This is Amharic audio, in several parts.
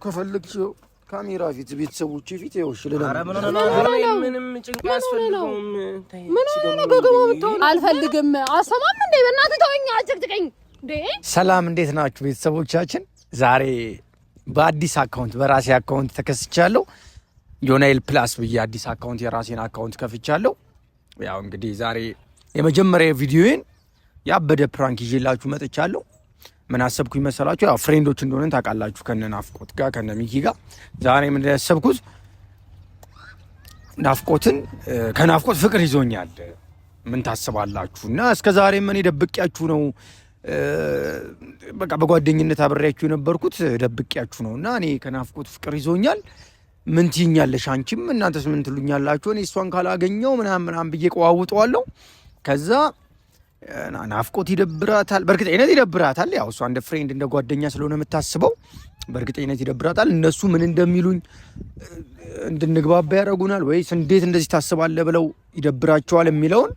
ከፈለግሽ ካሜራ ፊት ቤተሰቦች ፊት ይኸውልሽ፣ ምንም ጭንቅ አያስፈልገውም። ምን ሆነ ገገማ የምትሆን አልፈልግም። አሰማም እንዴ? በእናትህ ተወኝ፣ አጭቅጭቀኝ። ሰላም፣ እንዴት ናችሁ ቤተሰቦቻችን? ዛሬ በአዲስ account በራሴ account ተከስቻለሁ። ዮናኤል ፕላስ ብዬ አዲስ account የራሴን account ከፍቻለሁ። ያው እንግዲህ ዛሬ የመጀመሪያ ቪዲዮዬን ያበደ prank ይዤላችሁ መጥቻለሁ። ምን አሰብኩኝ መሰላችሁ? ያው friend ኦች እንደሆነን ታውቃላችሁ፣ ከነ ናፍቆት ጋር ከነ ሚኪ ጋር። ዛሬ ምንድን ያሰብኩት ናፍቆትን ከናፍቆት ፍቅር ይዞኛል፣ ምን ታስባላችሁ? እና እስከ ዛሬ ምን ደብቄያችሁ ነው፣ በቃ በጓደኝነት አብሬያችሁ የነበርኩት ደብቄያችሁ ነው። እና እኔ ከናፍቆት ፍቅር ይዞኛል፣ ምን ትይኛለሽ አንቺም እናንተስ ምን ትሉኛላችሁ? እኔ እሷን ካላገኘው ምናምን ምናምን ብዬ ቀዋውጠዋለሁ። ከዛ ናፍቆት ይደብራታል፣ በእርግጠኝነት ይደብራታል። ያው እሷ እንደ friend እንደ ጓደኛ ስለሆነ የምታስበው በእርግጠኝነት ይደብራታል። እነሱ ምን እንደሚሉኝ እንድንግባባ ያደርጉናል ወይስ እንዴት እንደዚህ ታስባለህ ብለው ይደብራቸዋል የሚለውን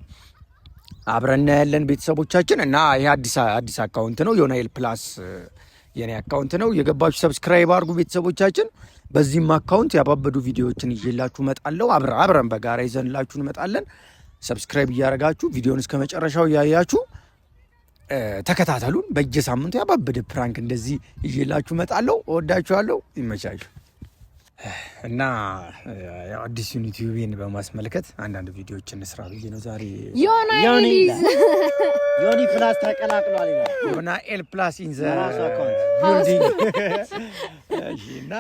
አብረን ያለን ቤተሰቦቻችን። እና ይሄ አዲስ አዲስ account ነው፣ ዮናኤል ፕላስ የኔ account ነው። የገባችሁ subscribe አድርጉ ቤተሰቦቻችን። በዚህም account ያባበዱ ቪዲዮዎችን ይዤላችሁ እመጣለሁ። አብረን በጋራ ይዘንላችሁ እንመጣለን። subscribe እያደረጋችሁ ቪዲዮን እስከ መጨረሻው እያያችሁ ተከታተሉን። በየሳምንቱ ያባበደ prank እንደዚህ ይዤላችሁ እመጣለሁ። እወዳችኋለሁ። ይመቻችሁ። እና አዲሱን ዩቲዩቤን በማስመልከት አንዳንድ ቪዲዮዎችን እንስራ ብዬ ነው ዛሬ። ዮኒ ፕላስ ተቀላቅሏል ይላል። ዮናኤል ፕላስ in the building። እና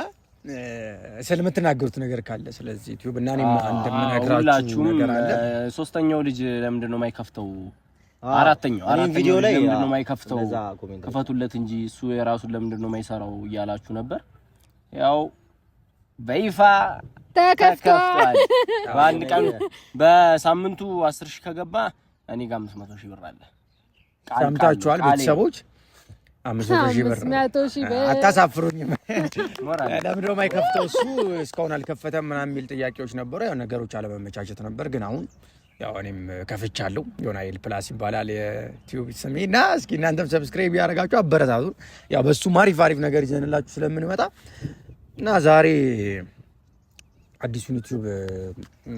ስለምትናገሩት ነገር ካለ ስለዚህ ዩቲዩብ እና እኔም እንደምነግራችሁ ነገር አለ። ሶስተኛው ልጅ ለምንድን ነው የማይከፍተው? አራተኛው ቪዲዮ ላይ ለምንድን ነው የማይከፍተው? ክፈቱለት እንጂ እሱ የራሱን ለምንድን ነው የማይሰራው እያላችሁ ነበር። ያው በይፋ ተከፍቷል። በአንድ ቀን በሳምንቱ 10 ሺህ ከገባ እኔ ጋር 500 ሺህ ብር አለ። ሰምታችኋል ቤተሰቦች። 500 ሺህ ብር አታሳፍሩኝም። ለምንድን ነው የማይከፍተው እሱ እስካሁን አልከፈተም ምናምን የሚል ጥያቄዎች ነበሩ። ያው ነገሮች አለመመቻቸት ነበር፣ ግን አሁን ያው እኔም ከፍቻለሁ። ዮናኤል ፕላስ ይባላል የቲዩብ ስሜ። እና እስኪ እናንተም subscribe ያደረጋችሁ አበረታቱን። ያው በሱም አሪፍ አሪፍ ነገር ይዘንላችሁ ስለምንመጣ እና ዛሬ አዲሱን ዩቲዩብ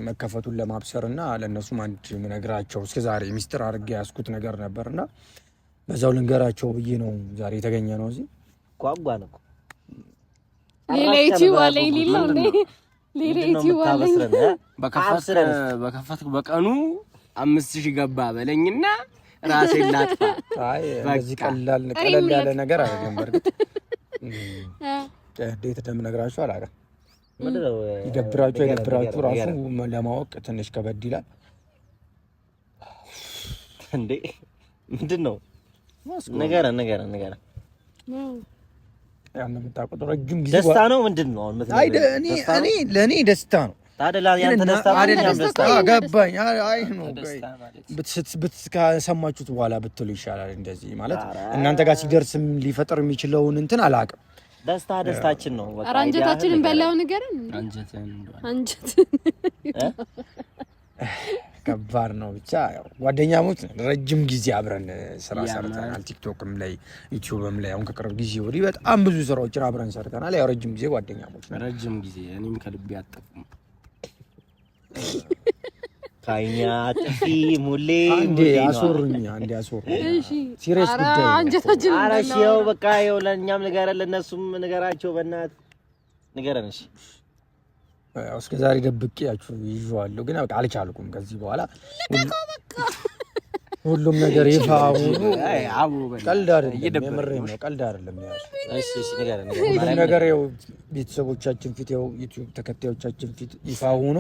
መከፈቱን ለማብሰር እና ለእነሱም አንድ ምነግራቸው እስከ ዛሬ ሚስጥር አድርጌ ያስኩት ነገር ነበር እና በዛው ልንገራቸው ብዬ ነው ዛሬ የተገኘ ነው እዚህ። ጓጓን እኮ ሌላ ዩቲዩብ አለኝ ሌላ እንዴ ሌላ ዩቲዩብ አለኝ። በከፈትክ በቀኑ 5000 ገባ በለኝና ራሴን ላጥፋ። አይ እንደዚህ ቀላል ቀለል ያለ ነገር አይደለም። በእርግጥ እንዴት እንደምነግራችሁ አላውቅም። ይደብራችሁ አይደብራችሁ ራሱ ለማወቅ ትንሽ ከበድ ይላል። እንዴ ምንድን ነው? ንገረን ንገረን ንገረን። ያን የምታውቁት ረጅም ጊዜ ደስታ ነው። ምንድን ነው? እኔ ለእኔ ደስታ ነው። ገባኝ። አይ ነው ከሰማችሁት በኋላ ብትሉ ይሻላል። እንደዚህ ማለት እናንተ ጋር ሲደርስም ሊፈጥር የሚችለውን እንትን አላውቅም። ደስታ ደስታችን ነው። በቃ አንጀታችንን በላው ንገረን። አንጀት ከባድ ነው። ብቻ ያው ጓደኛሞች ረጅም ጊዜ አብረን ስራ ሰርተናል። ቲክቶክም ላይ ዩቲዩብም ላይ አሁን ከቅርብ ጊዜ ወዲህ በጣም ብዙ ስራዎችን አብረን ሰርተናል። ያው ረጅም ጊዜ ጓደኛሞች ነን። ረጅም ጊዜ እኔም ከልቤ አጠቁም ካይኛ ጥፊ ሙሌ አንዴ አስወሩኝ፣ አንዴ አስወሩኝ። እሺ serious ጉዳይ አንጀታችን ኧረ እሺ፣ ያው በቃ ያው ለእኛም ንገረን፣ ለእነሱም ንገራቸው። በእናትህ ንገረን። እሺ ያው እስከ ዛሬ ደብቄያችሁ ይዤዋለሁ፣ ግን በቃ አልቻልኩም። ከዚህ በኋላ ሁሉም ነገር ይፋ ሆኖ ቀልድ አይደለም፣ የምሬን ነው፣ ቀልድ አይደለም። ሁሉም ነገር ያው ቤተሰቦቻችን ፊት ያው ዩቲዩብ ተከታዮቻችን ፊት ይፋ ሆኖ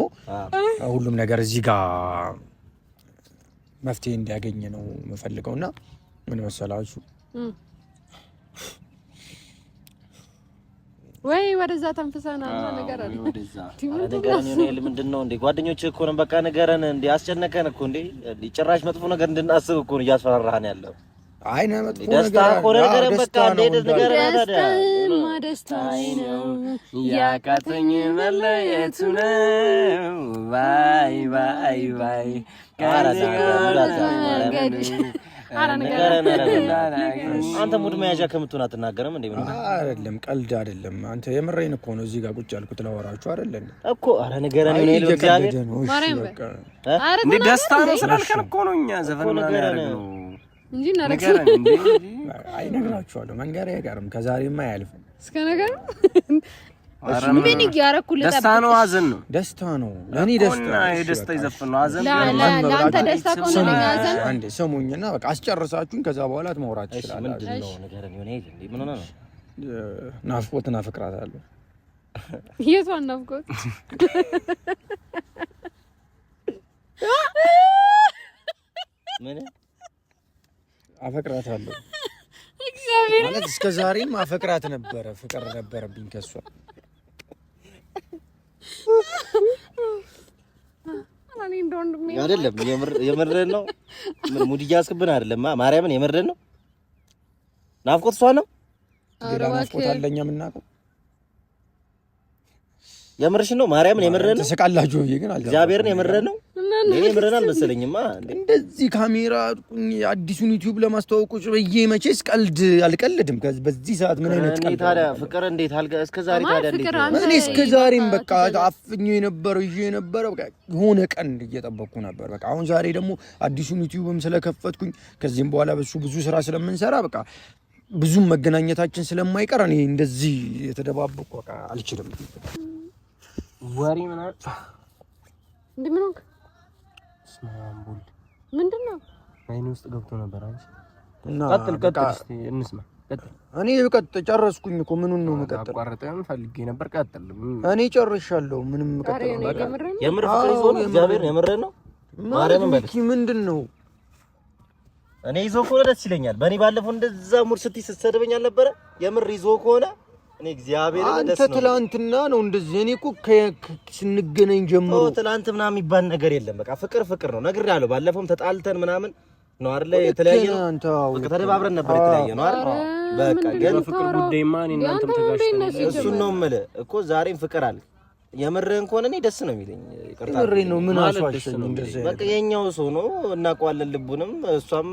ሁሉም ነገር እዚህ ጋር መፍትሄ እንዲያገኝ ነው የምፈልገው። እና ምን መሰላችሁ ወይ ወደዛ ተንፍሰና ነገር አለ። ንገረን ዮናኤል፣ ምንድን ነው እንዴ? ጓደኞችህ እኮ ነን። በቃ ንገረን እንዴ! አስጨነቀን እኮ እንዴ! ጭራሽ መጥፎ ነገር እንድናስብ እኮ ነው እያስፈራራህን ያለው። አይ ነው መጥፎ ደስታ እኮ ንገረን፣ በቃ እንዴ! ንገረን። ደስታማ ደስታዬ ነው ያቃተኝ መለየቱ ነው። bye bye bye አንተ mood መያዣ ከምትሆን አትናገርም እንዴ? ምን አይደለም፣ ቀልድ አይደለም። አንተ የምሬን እኮ ነው። እዚህ ጋር ቁጭ ያልኩት ላወራችሁ አይደለም እኮ። ኧረ ንገረን ነው እግዚአብሔር። እንዴ ደስታ ነው ስላልከን እኮ ነው እኛ ዘፈን ምናምን ያደረግነው እንጂ ንገረን እንዴ። አይ እነግራችኋለሁ፣ መንገሬ አይቀርም። ከዛሬማ አያልፍም። እስከ ነገር ምን እያደረኩ ልጠብቅ? ደስታ ነው ሀዘን ነው? ደስታ ነው ለእኔ ደስታ ነው። የደስታ ይዘፍን ነው ሀዘን ለአንተ ደስታ ከሆነ ለእኛ ሀዘን። አንዴ ስሙኝና በቃ አስጨርሳችሁኝ ከዛ በኋላ ማውራት ትችላላችሁ። ምንድን ነው ንገረን። የሆነ ይሄ ምን ሆነ ነው? ናፍቆትን አፈቅራታለሁ። የቷን ናፍቆት? ምን አፈቅራታለሁ ማለት እስከ ዛሬም አፈቅራት ነበረ። ፍቅር ነበረብኝ ከሷ። አይደለም የምርህን ነው? mood እያስክብን አይደለም። ማርያምን የምርህን ነው? ናፍቆት እሷ ነው። ሌላ ናፍቆት አለ እኛ የምናውቀው? የምርሽን ነው? ማርያምን የምርህን ነው? ትስቃላችሁ ብዬ ግን እግዚአብሔርን የምርህን ነው? እኔ የምርህን አልመሰለኝማ። እንደዚህ ካሜራ አዲሱን ዩቲዩብ ለማስተዋወቅ ቁጭ ብዬ መቼስ ቀልድ አልቀልድም። በዚህ ሰዓት ምን አይነት ቀልድ ታዲያ? ፍቅር እንዴት አልገ እስከ ዛሬ ታዲያ እንዴት እኔ እስከ ዛሬም በቃ አፍኜው የነበረው ይዤ የነበረው በቃ የሆነ ቀን እየጠበቅኩ ነበር። በቃ አሁን ዛሬ ደግሞ አዲሱን ዩቲዩብም ስለከፈትኩኝ ከዚህም በኋላ በሱ ብዙ ስራ ስለምንሰራ በቃ ብዙም መገናኘታችን ስለማይቀር እኔ እንደዚህ የተደባበቅኩ በቃ አልችልም። ወሬ ምናምን እንዴ ምን ሆንክ? ምንድን ነው? አይኔ ውስጥ ገብቶ ነበር። አንቺ ቀጥል ቀጥል፣ እስኪ እንስማ። ቀጥል። እኔ ቀጥ ጨረስኩኝ እኮ ምኑን ነው የምቀጥል? አቋርጠህም ፈልጌ ነበር። ቀጥል። እኔ ጨርሻለሁ። ምንም ቀጥል። የምር ፍቅር ይዞ ነው? እግዚአብሔር የምር ነው። ማርያምን በል። ምንድን ነው? እኔ ይዞ ከሆነ ደስ ይለኛል። በእኔ ባለፈው እንደዛ mood ስትይ ስትሰድበኝ አልነበረ? የምር ይዞ ከሆነ እኔ እግዚአብሔር አንተ ትላንትና ነው እንደዚህ። እኔ እኮ ስንገናኝ ጀምሮ ትላንት ምናምን የሚባል ነገር የለም። በቃ ፍቅር ፍቅር ነው ነግሬሃለሁ። ባለፈውም ተጣልተን ምናምን ነው አይደለ? የተለያየ ነው። በቃ ተደባብረን ነበር የተለያየ ነው አይደል? በቃ ግን ፍቅር ጉዳይማ እኔ እናንተም ተጋጭተን እሱን ነው የምልህ እኮ ዛሬም ፍቅር አለ። የምርህን ከሆነ እኔ ደስ ነው የሚለኝ። ይቅርታ የምሬን ነው። ምን አስዋሸኝ እንደዚህ? በቃ የኛው ሰው ነው እናውቀዋለን፣ ልቡንም እሷም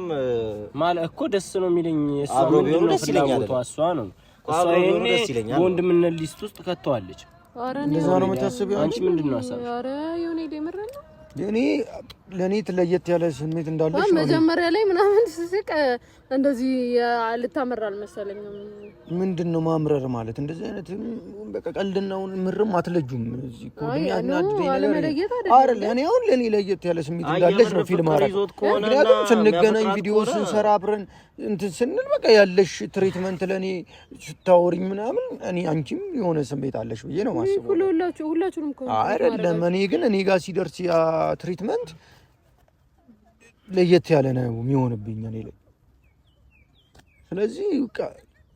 ማለት እኮ ደስ ነው የሚለኝ። እሷ ምንድን ነው ፍላጎቷ? እሷ ነው እሷ ይሄኔ በወንድምነት list ውስጥ ከተዋለች። እንደዛ ነው የምታስቢው አንቺ? ምንድን ነው ሀሳብሽ? ኧረ የሆነ የምርህን ነው። እኔ ለእኔ ለየት ያለ ስሜት እንዳለሽ ነው። መጀመሪያ ላይ ምናምን ስስቅ እንደዚህ ልታመር አልመሰለኝም። ምንድን ነው ማምረር ማለት? እንደዚህ አይነት በቃ ቀልድና ምርም አትለጁም። እዚህ እኮ የሚያናድደኝ ነገር አይደል? እኔ አሁን ለእኔ ለየት ያለ ስሜት እንዳለሽ ነው ፊልም አደረግ። ምክንያቱም ስንገናኝ ቪዲዮ ስንሰራ አብረን እንትን ስንል በቃ ያለሽ treatment ለእኔ ስታወሪኝ ምናምን እኔ አንቺም የሆነ ስሜት አለሽ ብዬ ነው የማስበው። ሁላችሁንም አይደለም። እኔ ግን እኔ ጋር ሲደርስ ያ treatment ለየት ያለ ነው የሚሆንብኝ እኔ ላይ። ስለዚህ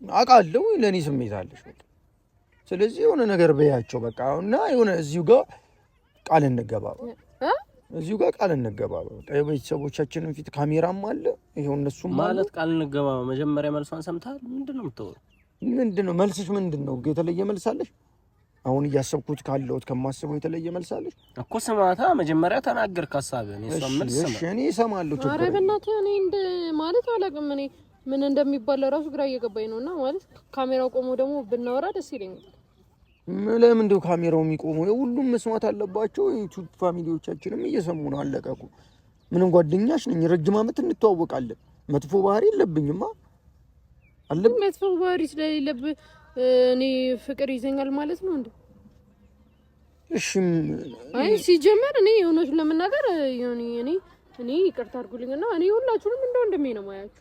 አውቃለሁ ለእኔ ስሜት አለሽ። በቃ ስለዚህ የሆነ ነገር በያቸው በቃ እና የሆነ እዚሁ ጋር ቃል እንገባ፣ እዚሁ ጋር ቃል እንገባ። በቃ የቤተሰቦቻችንን ፊት ካሜራም አለ ይኸው እነሱም ማለት ቃል እንገባ። መጀመሪያ መልሷን ሰምተሃል? ምንድን ነው የምታወራው? ምንድን ነው መልስሽ? ምንድን ነው የተለየ መልስ አለሽ? አሁን እያሰብኩት ካለሁት ከማስበው የተለየ መልስ አለሽ እኮ። ስማታ መጀመሪያ ተናገርክ ሀሳብህን። የእሷን መልስ ስማ። እሺ እኔ እሰማለሁ። ኧረ በእናትህ እኔ እንደ ማለት አላውቅም። እኔ ምን እንደሚባል ለራሱ ግራ እየገባኝ ነውና ማለት ካሜራው ቆሞ ደግሞ ብናወራ ደስ ይለኛል። ለምን እንደው ካሜራው የሚቆመው? ሁሉም መስማት አለባቸው። ዩቲዩብ family ዎቻችንም እየሰሙ ነው። አለቀ እኮ። ምንም ጓደኛሽ ነኝ፣ ረጅም ዓመት እንተዋወቃለን። መጥፎ ባህሪ የለብኝማ። አለብኝ መጥፎ ባህሪ ስለሌለብህ እኔ ፍቅር ይዘኛል ማለት ነው እንዴ? እሺ አይ ሲጀመር እኔ እውነቱን ለመናገር እኔ እኔ ይቅርታ አድርጉልኝና እኔ ሁላችሁንም እንደ ወንድሜ ነው የማያችሁ።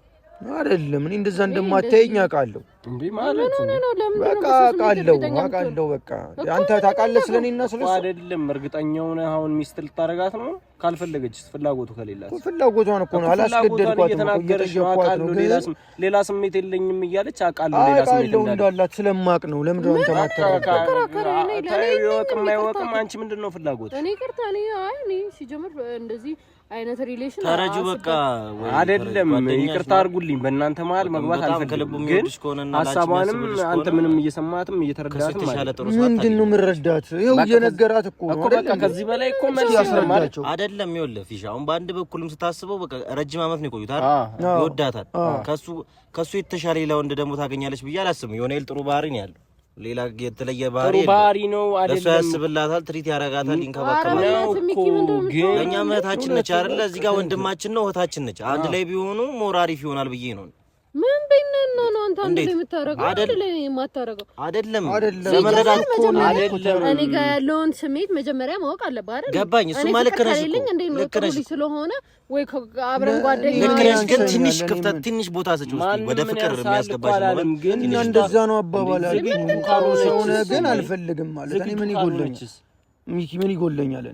አይደለም እኔ እንደዛ እንደማታየኝ አውቃለሁ። እንዴ ማለት ነው በቃ አውቃለሁ አውቃለሁ። በቃ አንተ ታውቃለህ ስለኔ እና ስለሱ አይደለም። እርግጠኛ ሆነህ አሁን ሚስት ልታረጋት ነው? ካልፈለገችስ ፍላጎቱ ከሌላት ፍላጎቷን እኮ ነው። አላስገደድኳትም እኮ እየጠየኳት ነው። ሌላ ስሜት የለኝም እያለች አውቃለሁ። ሌላ ስሜት እንዳላት ስለማውቅ ነው። ለምንድን ነው አንተ ማተራከረ? ይወቅም አይወቅም አንቺ ምንድን ነው ፍላጎት? እኔ ይቅርታ እኔ አይ እኔ ሲጀምር እንደዚህ አይነት relation ተረጁ በቃ አይደለም። ይቅርታ አድርጉልኝ፣ በእናንተ መሀል መግባት አልፈልግም። ግን ሀሳቧንም አንተ ምንም እየሰማትም እየተረዳትም አይደለም። ምንድን ነው የምረዳት? ይኸው እየነገራት እኮ ነው። በቃ ከዚህ በላይ እኮ መልስ ያስረዳቸው አይደለም። ይኸውልህ ፊሽ፣ አሁን በአንድ በኩልም ስታስበው በቃ ረጅም ዓመት ነው የቆዩት አይደል? ይወዳታል። ከሱ የተሻለ ሌላ ወንድ ደግሞ ታገኛለች ብዬ አላስብም። ዮኔል ጥሩ ባህሪ ነው ያለው ሌላ የተለየ ባህሪ ባህሪ ነው አይደለም። ለእሷ ያስብላታል፣ treat ያረጋታል፣ ይንከባከባታል። ለእኛም እህታችን ነች አይደለ? እዚህ ጋር ወንድማችን ነው እህታችን ነች። አንድ ላይ ቢሆኑ more አሪፍ ይሆናል ብዬ ነው። ምን ቢነና ነው አንተ አንድ ላይ የምታረገው? አንድ ላይ የማታረገው አይደለም። ለመረዳት እኮ አይደለም። እኔ ጋር ያለውን ስሜት መጀመሪያ ማወቅ አለብህ አይደል? ገባኝ። እሱማ ልክ ነሽ እኮ ልክ ነሽ ስለሆነ ወይ አብረን ጓደኛ ልክ ነሽ፣ ግን ትንሽ ክፍተት፣ ትንሽ ቦታ ስጪው እስኪ ወደ ፍቅር የሚያስገባሽ ነው። ግን እንደዛ ነው አባባል። ሰውነ ግን አልፈልግም ማለት እኔ ምን ይጎለኛል? ሚኪ ምን ይጎለኛል?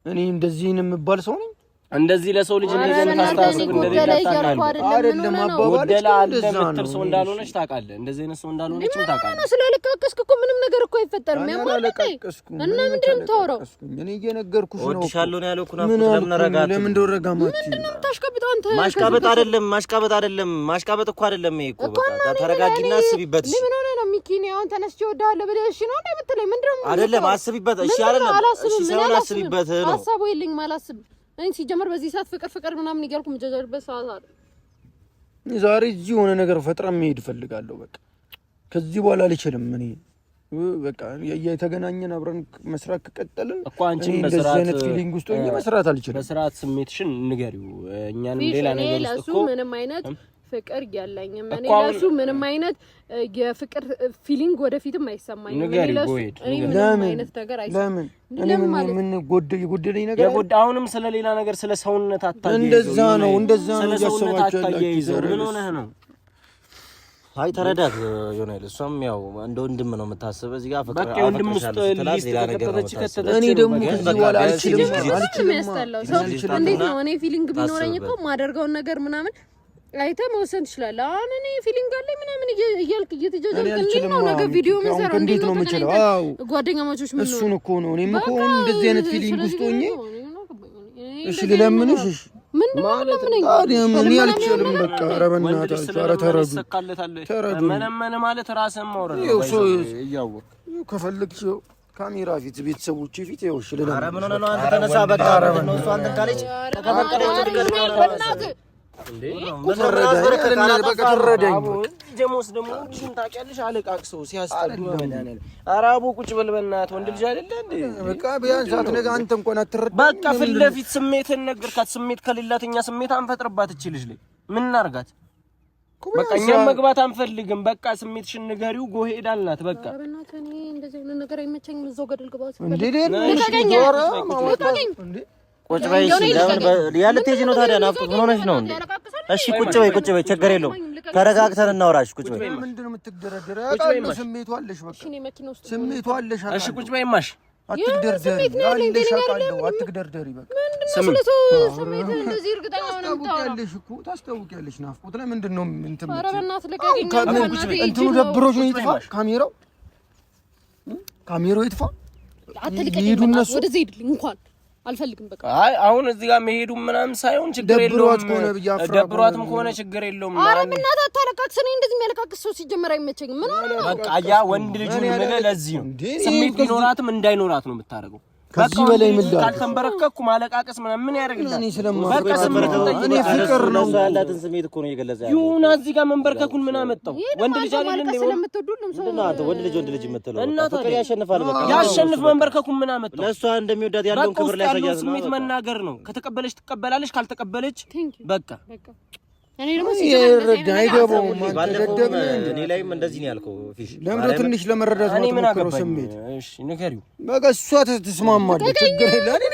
እኔ እንደዚህ የምባል ሰው ነኝ? እንደዚህ ለሰው ልጅ እንደዚህ አይነት አስተሳሰብ እንደሌለ አይደለም ጎደላ አለ የምትል ሰው እንዳልሆነች ታውቃለህ። እንደዚህ አይነት ሰው እንዳልሆነችም ታውቃለህ። ስላለቀስክ እኮ ምንም ነገር እኮ አይፈጠርም። ያማል እና ምንድን ነው የምታወራው? እኔ እየነገርኩሽ ነው። እወድሻለሁ ነው ያለው እኮ ናፍቆት። ለምን ረጋት? ለምን እንደው ረጋ ማለት ምንድን ነው የምታሽቀብጠው አንተ? ማሽቃበጥ አይደለም፣ ማሽቃበጥ አይደለም፣ ማሽቃበጥ እኮ አይደለም። ይሄ እኮ በቃ ተረጋጊና አስቢበት። እሺ ምን ሆነህ ነው ሚኪ? እኔ አሁን ተነስቼ እወድሃለሁ ብለህ እሺ ነው እንደ የምትለኝ? ምንድን ነው አይደለም፣ አስቢበት። እሺ አይደለም፣ እሺ ሳይሆን አስቢበት ነው። ሀሳቡ የለኝም፣ አላስብም። እኔ ሲጀመር በዚህ ሰዓት ፍቅር ፍቅር ምናምን እያልኩ የምጃጃልበት ሰዓት አለ። ዛሬ እዚህ የሆነ ነገር ፈጥራ መሄድ እፈልጋለሁ። በቃ ከዚህ በኋላ አልችልም። እኔ በቃ የተገናኘን አብረን መስራት ከቀጠልን እኮ አንቺም እንደዚህ አይነት feeling ውስጥ ሆኜ መስራት አልችልም። በስርዓት ስሜትሽን ንገሪው። እኛንም ሌላ ነገር ውስጥ እኮ ምንም አይነት ፍቅር የለኝም። እኔ ለሱ ምንም አይነት የፍቅር feeling ወደፊትም አይሰማኝም። እኔ ለሱ ምንም አይነት ነገር አይሰማኝም። ለምን ምን የጎደለኝ ነገር የጎዳ አሁንም ስለ ሌላ ነገር ስለ ሰውነት አታያይዘው። እንደዛ ነው እንደዛ ነው እያሰባችሁ ያላችሁ። ምን ሆነህ ነው? አይ ተረዳት ዮናይል። እሷም ያው እንደ ወንድም ነው የምታስበው። እዚህ ጋር ፍቅር ወንድም ውስጥ ሊስት ከተከተተች ከተተች። እኔ ደግሞ ከዚህ በኋላ አልችልም አልችልም። የሚያስጠላው ሰው እንዴት ነው? እኔ feeling ቢኖረኝ እኮ የማደርገውን ነገር ምናምን አይተህ መወሰን ትችላለህ። አሁን እኔ feeling አለኝ ምናምን እያልክ እየተጃጃልክ እንዴት ነው ነገ ቪዲዮ የምንሰራው? እንዴት ነው የምችለው? አዎ ጓደኛማቾች ምን ነው እሱን እኮ ነው። እኔም እኮ አሁን እንደዚህ አይነት feeling ውስጥ ሆኜ እሺ ልለምንሽ፣ እሺ ምንድን ነው የምለምነኝ? ታዲያ ምን አልችልም። በቃ ኧረ በእናታችሁ ኧረ ተረዱ፣ ተረዱ። መለመን ማለት ራስህን ማውረድ ነው። እያወቅህ ከፈለግሽ ካሜራ ፊት ቤተሰቦቼ ፊት ይኸው እሺ ልለምንሽ። ኧረ ምን ሆነህ ነው አንተ? ተነሳ በቃ። ምንድን ነው እሱ አንተን ካለች ተከፈቀደች ትረዳኝ። ደሞስ ደግሞ ሁሉም ታውቂያለሽ፣ አለቃቅሰው ሲያስጠሉ በመድኃኒዓለም። ኧረ አቦ ቁጭ በል በእናትህ፣ ወንድ ልጅ አይደለ እንዴ? በቃ ቢያንስ አትነጋ አንተ እንኳን አትረዳኝ። በቃ ፊት ለፊት ስሜትን ነገርካት። ስሜት ከሌላት እኛ ስሜት አንፈጥርባት። እቺ ልጅ ላይ ምን እናርጋት? በቃ እኛም መግባት አንፈልግም። በቃ ስሜትሽን ንገሪው። go ahead አልናት። በቃ ኧረ በእናትህ እኔ እንደዚህ አይነት ነገር አይመቸኝም። እዛው ገደል ግባ። ቁጭ በይ። እሺ ለምን ያለ ነው ታዲያ? ናፍቆት ምን ሆነሽ ነው እንዴ? እሺ ቁጭ በይ፣ ቁጭ በይ፣ ችግር የለውም። ተረጋግተን እናውራሽ። ቁጭ በይ። ምንድን ነው የምትደረደሪው? አውቃለሁ ስሜቱ አለሽ፣ በቃ ስሜቱ አለሽ። እሺ ቁጭ በይ ማሽ አትግደርደሪ፣ አለሽ፣ አውቃለሁ። አትግደርደሪ። በቃ ታስታውቂያለሽ እኮ ታስታውቂያለሽ። ናፍቆት ላይ ምንድን ነው እንትን እንትኑ ደብሮሽ ነው። ይጥፋ ካሜራው፣ ካሜራው ይጥፋ። አትልቀቀኝ፣ ወደዚህ ሂድልኝ እንኳን አልፈልግም። በቃ አይ አሁን እዚህ ጋር መሄዱ ምናምን ሳይሆን ችግር የለውም። ደብሯትም ከሆነ ችግር የለውም። ኧረ በእናትህ አታለቃቅስ። እኔ እንደዚህ የሚያለቃቅስ ሰው ሲጀመር አይመቸኝም። ምን ሆነ ነው? በቃ ያ ወንድ ልጁን የምልህ ለዚህ ነው። ስሜት ቢኖራትም እንዳይኖራት ነው የምታደርገው። ከዚህ በላይ ምን ላድርግ? ካልተንበረከኩ ማለቃቀስ ምናምን ምን ያደርግልሃል? እኔ ስለማፈቅር እኔ ፍቅር ነው ያላትን ስሜት እኮ ነው እየገለጸ ያለው። ይሁን እዚህ ጋር መንበርከኩን ምን አመጣው? ወንድ ልጅ አይደል እንዴ? ስለምትወዱልም ሰው ነው አንተ ወንድ ልጅ ወንድ ልጅ የምትለው ፍቅር ያሸንፋል። በቃ ያሸንፍ። መንበርከኩን ምን አመጣው? ለእሷ እንደሚወዳት ያለውን ክብር ላይ ያሳያት ስሜት መናገር ነው። ከተቀበለች ትቀበላለች፣ ካልተቀበለች በቃ እኔ ደግሞ አይገባውም። እኔ ላይም እንደዚህ ነው ያልከው። ፊሽ ለምንድን ትንሽ ለመረዳት ነው የምትሞክረው? ስሜት እሺ፣ ንገሪው በቃ እሷ ትስማማለች። ችግር የለም።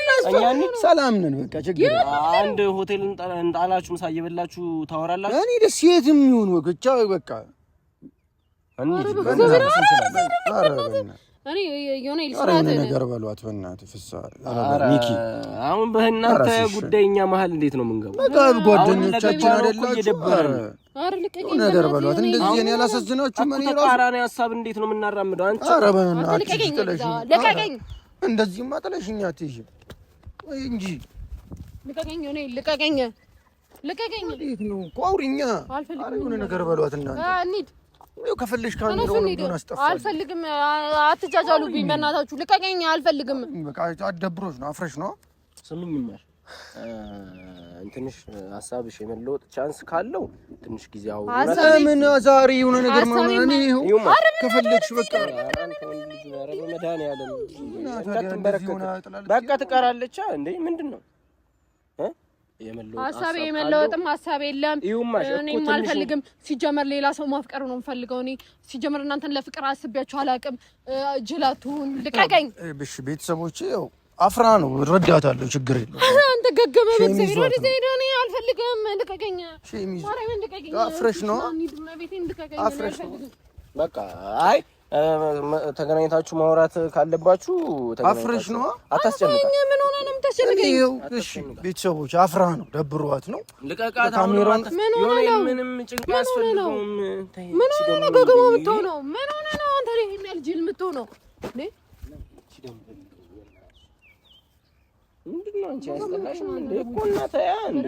እኔ ሰላም ነን። በቃ ችግር የለም። አንድ ሆቴል እንጣላችሁ፣ ምሳ እየበላችሁ ታወራላችሁ። እኔ ደስ የትም ይሁን ብቻ በቃ እኔ የሆነ ነገር በሏት በእናትህ ፍስሀ ሚኪ፣ አሁን በእናንተ ጉዳይ እኛ መሀል እንዴት ነው የምንገባው? በቃ ጓደኞቻችን አይደላችሁ? ነገር በሏት። እንደዚህ እኔ አላሳዝናችሁም። እኔ ራሱ ተቃራኒ ሀሳብ እንዴት ነው የምናራምደው? አንቺ ኧረ በእናትህ ጥለሽኝ፣ እንደዚህማ ጥለሽኝ አትሄጂም። እንጂ ልቀቀኝ፣ እኔ ልቀቀኝ፣ ልቀቀኝ። እንዴት ነው እኮ አውሪኛ። አልፈልግም። የሆነ ነገር በሏት እናንተ። እንሂድ ከፈለሽ ካሜራውን ቢሆን አስጠፋለሁ። አልፈልግም። አትጃጃሉብኝ በእናታችሁ። ልቀቀኝ፣ አልፈልግም። በቃ አደብሮሽ ነው፣ አፍረሽ ነው። ስሚኝማ እንትንሽ ሀሳብሽ የመለወጥ chance ካለው ትንሽ ጊዜ አሁን ምን ዛሬ የሆነ ነገር ማለት ነው። ከፈለግሽ በቃ መድኃኒዓለም እንዳትንበረከክ በቃ ትቀራለች እንዴ? ምንድን ነው ሀሳቤ የመለወጥም ሀሳብ የለም። እኔም አልፈልግም። ሲጀመር ሌላ ሰው ማፍቀር ነው የምፈልገው። እኔ ሲጀመር እናንተን ለፍቅር አስቤያችሁ አላውቅም። ጅላቱን ልቀቀኝ። እሺ ቤተሰቦቼ ያው አፍራ ነው እረዳታለሁ። ችግር የለውም። አንተ ገገመ በእግዚአብሔር ወደዚያ ሄደህ እኔ አልፈልግም። ልቀቀኝ። አፍረሽ ነው አፍረሽ ነው በቃ አይ ተገናኝታችሁ ማውራት ካለባችሁ አፍረሽ ነው። አታስጨንቃት። ምን ሆነ ነው የምታስጨንቀኝ? እሺ ቤተሰቦች አፍራ ነው ደብሯት ነው። ልቀቃት። ምን ሆነ ነው? ምንም ጭንቅ አያስፈልገውም። ምን ሆነ ነው ገገማ የምትሆነው? ምን ሆነ ነው አንተ ይሄን ያህል ጅል የምትሆነው? ምንድን ነው አንቺ አያስጠላሽም እንዴ? እኮ እና ተያ እንዴ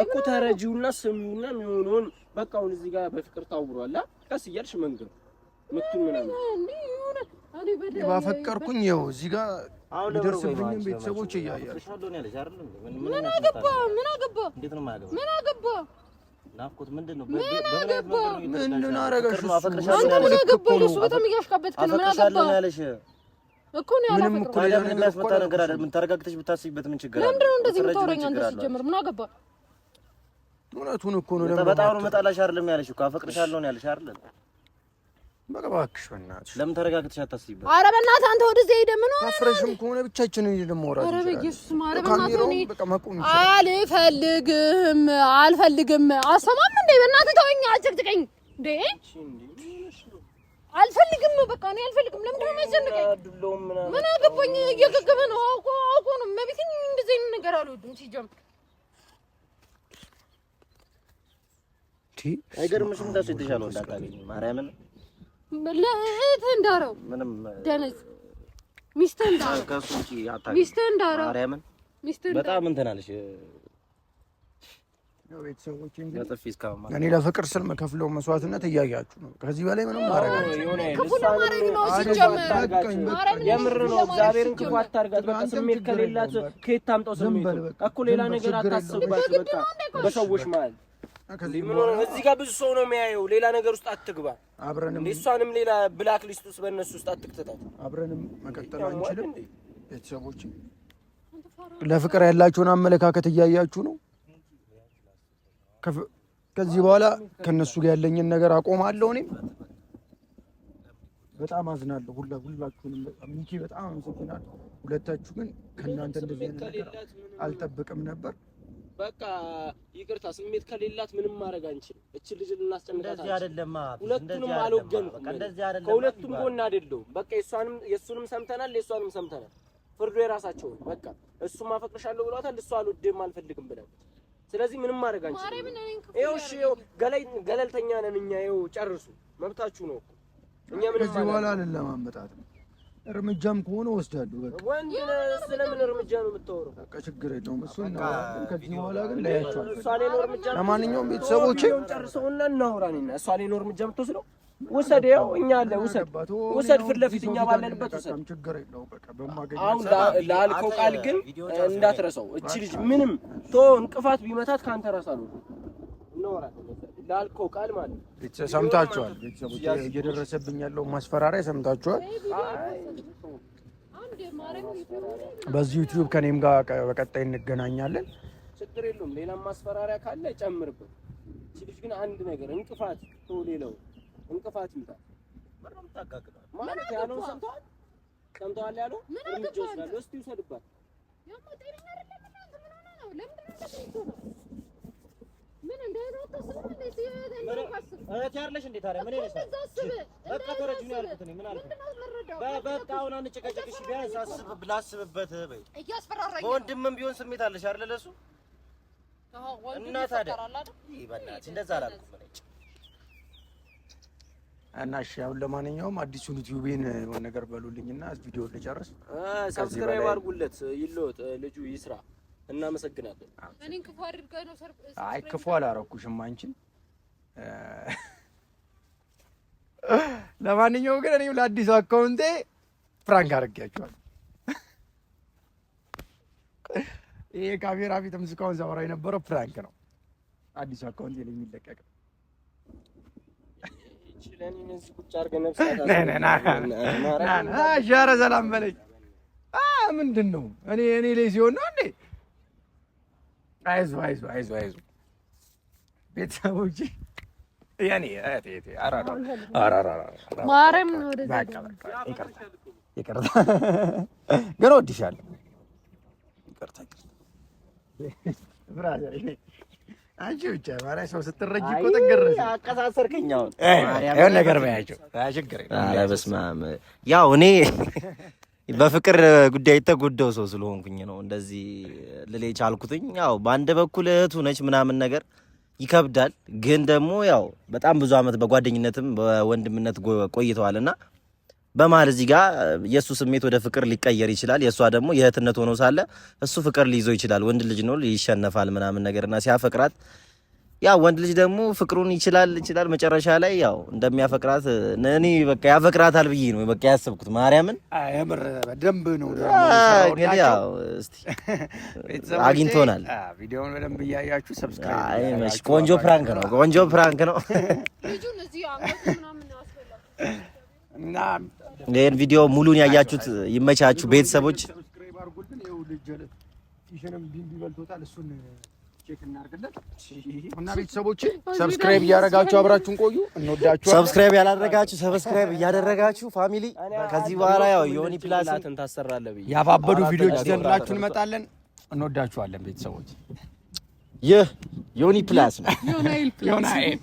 እኮ ተረጂውና ስሚውና የሚሆነውን በቃ አሁን እዚህ ጋር በፍቅር ታውሯል። ቀስ እያልሽ መንገር ምቱን ምናምን ባፈቀርኩኝ ይኸው እዚህ ጋር የሚደርስብኝም ቤተሰቦች እያያችሁ ምን አገባ? ምን አገባ? ምን አገባ? ናፍቆት ምንድን ነው? ምን አገባ? ምንድን አደረገሽ? አንተ ምን አገባ? ለሱ በጣም እያሽቃበትክ ነው። ምን አገባ እኮ ነው ምንም እኮ ታዲያ ምን የሚያስመጣ ነገር አለ? ምን ተረጋግተሽ ብታስቢበት ምን ችግር አለ? ለምንድን ነው እንደዚህ የምታወራኝ አንተ? ሲጀምር ምን አገባ? እውነቱን እኮ ነው። ለምን በጣም ነው መጣላሽ አይደለም ያለሽ እኮ አፈቅርሻለሁ ነው ያለሽ አይደለም? በቃ እባክሽ በእናትሽ ለምን ተረጋግተሽ አታስቢበት? ኧረ በእናትህ አንተ ወደዚያ ሄደህ ምን ሆነህ ነው? አፍረሽም ከሆነ ብቻችንን ሄደን ማውራት ኧረ በኢየሱስ ኧረ በእናትህ እኔ በቃ መቆም ይችላል። አልፈልግም፣ አልፈልግም። አሰማም እንዴ? በእናትህ ተወኝ፣ አጭቅጭቀኝ እንዴ! አልፈልግም፣ በቃ እኔ አልፈልግም። ለምንድን ነው የሚያስጨንቀኝ? ምን አገባኝ? እየገገመ ነው አውቆ አውቆ ነው። መቤቴን እንደዚህ አይነት ነገር አልወድም ሲጀምር። አይገርምሽም? እንደሱ የተሻለ ወንድ አታገኝም። ማርያምን ለእህትህ እንዳረው ምንም ደነዝ ሚስትህ እንዳረው ከእሱ ውጪ አታገኝም። ሚስትህ እንዳረው ማርያምን ሚስትህ በጣም እንትን አለሽ። ቤተሰቦች እኔ ለፍቅር ስል መከፍለው መስዋዕትነት እያያችሁ ነው። ከዚህ በላይ ምንም ማድረግ ክፉ ለማድረግ ነው ሲጀመር። የምር ነው። እግዚአብሔርን ክፉ አታርጋት። በቃ ስሜት ከሌላት ከየት ታምጣው? ስሜቱ እኮ ሌላ ነገር አታስብባት። በቃ በሰዎች መሀል እዚህ ጋር ብዙ ሰው ነው የሚያየው። ሌላ ነገር ውስጥ አትግባ። አብረንም እሷንም ሌላ black list ውስጥ በእነሱ ውስጥ አትክተታት። አብረንም መቀጠል አንችልም። ቤተሰቦች ለፍቅር ያላችሁን አመለካከት እያያችሁ ነው። ከዚህ በኋላ ከነሱ ጋር ያለኝን ነገር አቆማለሁ። እኔም በጣም አዝናለሁ። ሁላችሁንም በጣም ሚኪ፣ በጣም አመሰግናለሁ። ሁለታችሁ ግን ከእናንተ እንደዚህ አይነት ነገር አልጠብቅም ነበር። በቃ ይቅርታ፣ ስሜት ከሌላት ምንም ማድረግ አንችልም። እቺ ልጅ ልናስጨንቃት አይደለም። ሁለቱንም አልወገንኩም፣ ከሁለቱም ጎን አይደለሁም። በቃ የሷንም የሱንም ሰምተናል፣ የሷንም ሰምተናል። ፍርዱ የራሳቸው ነው። በቃ እሱም አፈቅርሻለሁ ብሏታል፣ እሷ አልወድም አልፈልግም ብላለች። ስለዚህ ምንም ማድረግ አንችልም። ይኸው እሺ፣ ይኸው ገለልተኛ ነን እኛ። ይኸው ጨርሱ፣ መብታችሁ ነው እኮ እኛ ምንም ከዚህ በኋላ አልለማመጣትም። እርምጃም ከሆነ ወስዳለሁ። በቃ ወንድ ስለምን እርምጃ ነው የምታወራው? በቃ ችግር የለውም። እሱ እናወራለን። ከዚህ በኋላ ግን ላያቸዋለሁ። እሷ ላይ ነው እርምጃ። ለማንኛውም ቤተሰቦቼ ጨርሰውና እናውራ። እኔና እሷ ላይ ነው እርምጃ የምትወስደው። ውሰድ፣ ይኸው እኛ አለ ውሰድ፣ ውሰድ፣ ፊት ለፊት እኛ ባለንበት ውሰድ። ችግር የለውም። በቃ በማገኘው አሁን ላልከው ቃል ግን እንዳትረሳው። እቺ ልጅ ምንም ቶ እንቅፋት ቢመታት ከአንተ ራስ አልወርድም። እናወራለን ላልከው ቃል ማለት ነው። ሰምታችኋል። ቤተሰቦች እየደረሰብኝ ያለው ማስፈራሪያ ሰምታችኋል። በዚህ ዩቲዩብ ከኔም ጋር በቀጣይ እንገናኛለን። ችግር የለውም። ሌላም ማስፈራሪያ ካለ ጨምርበት። እቺ ልጅ ግን አንድ ነገር እንቅፋት ቶ ሌላው እንቅፋት ይምጣል ማለት ያለውን ሰምተዋል፣ ሰምተዋል ያለው እርምጃ ወስዳለሁ። እስኪ ውሰድባት። እህቴ አይደለሽ እንዴ ታዲያ ምን ይለሻል? በቃ ተረጂው ነው ያልኩት እኔ ምን አልኩት? በቃ አሁን አንጨቃጨቅሽ፣ ቢያንስ ላስብበት በይ። በወንድምም ቢሆን ስሜት አለሽ አይደለ ለእሱ እና ታዲያ ይህ በእናትሽ እንደዛ አላልኩም እኔ። እና እሺ አሁን ለማንኛውም አዲሱን ዩቲዩቤን የሆነ ነገር በሉልኝና ቪዲዮ ልጨርስ። Subscribe አድርጉለት፣ ይለወጥ ልጁ ይስራ። እናመሰግናለን። እኔን ክፉ አድርገህ ነው አይ ክፉ አላረኩሽም አንቺን። ለማንኛውም ግን እኔም ለአዲሱ account ኤ prank አድርጌያችኋለሁ። ይሄ ካሜራ ፊትም እስካሁን ሳወራ የነበረው prank ነው። አዲሱ account ኤ ላይ የሚለቀቅ ኧረ ሰላም በለኝ። ምንድን ነው እኔ እኔ ላይ ሲሆን ነው እንዴ? አይዞህ አይዞህ አይዞህ አይዞህ ቤተሰቦቼ ይቅርታ ግን እወድሻለሁ። ይቅርታ brother፣ አንቺ ብቻ ማርያም ሰው ስትረጂ እኮ ትገረሽ። አቀሳሰርከኝ። አሁን ይኸው ነገር በያቸው ችግር ኧረ በስመ አብ። ያው እኔ በፍቅር ጉዳይ የተጎዳው ሰው ስለሆንኩኝ ነው እንደዚህ ልል የቻልኩትኝ። ያው በአንድ በኩል እህቱ ነች ምናምን ነገር ይከብዳል፣ ግን ደግሞ ያው በጣም ብዙ ዓመት በጓደኝነትም በወንድምነት ቆይተዋልና በመሀል እዚህ ጋር የእሱ ስሜት ወደ ፍቅር ሊቀየር ይችላል። የእሷ ደግሞ የእህትነት ሆኖ ሳለ እሱ ፍቅር ሊይዘው ይችላል። ወንድ ልጅ ነው ይሸነፋል ምናምን ነገርና ሲያፈቅራት ያ ወንድ ልጅ ደግሞ ፍቅሩን ይችላል ይችላል መጨረሻ ላይ ያው እንደሚያፈቅራት እኔ በቃ ያፈቅራታል ብዬ ነው በቃ ያሰብኩት። ማርያምን የምር በደንብ ነው ግን ያው እስቲ አግኝቶናል። ቪዲዮውን በደንብ እያያችሁ subscribe። ቆንጆ prank ነው፣ ቆንጆ prank ነው። እና ይሄን ቪዲዮ ሙሉን ያያችሁት ይመቻችሁ ቤተሰቦች። Subscribe አድርጉልን። ይኸው ልጅ ቲሽንም ቢምቢ በልቶታል፣ እሱን check እናድርግለት እና ቤተሰቦቼ subscribe እያደረጋችሁ አብራችሁን ቆዩ። እንወዳችኋለን። Subscribe ያላደረጋችሁ subscribe እያደረጋችሁ family። ከዚህ በኋላ ያው ዮኒ ፕላስ ታሰራለህ ብዬ ያባበዱ ቪዲዮዎች ይዘንላችሁ እንመጣለን። እንወዳችኋለን ቤተሰቦች። ይህ ዮኒ ፕላስ ነው። ዮናኤል።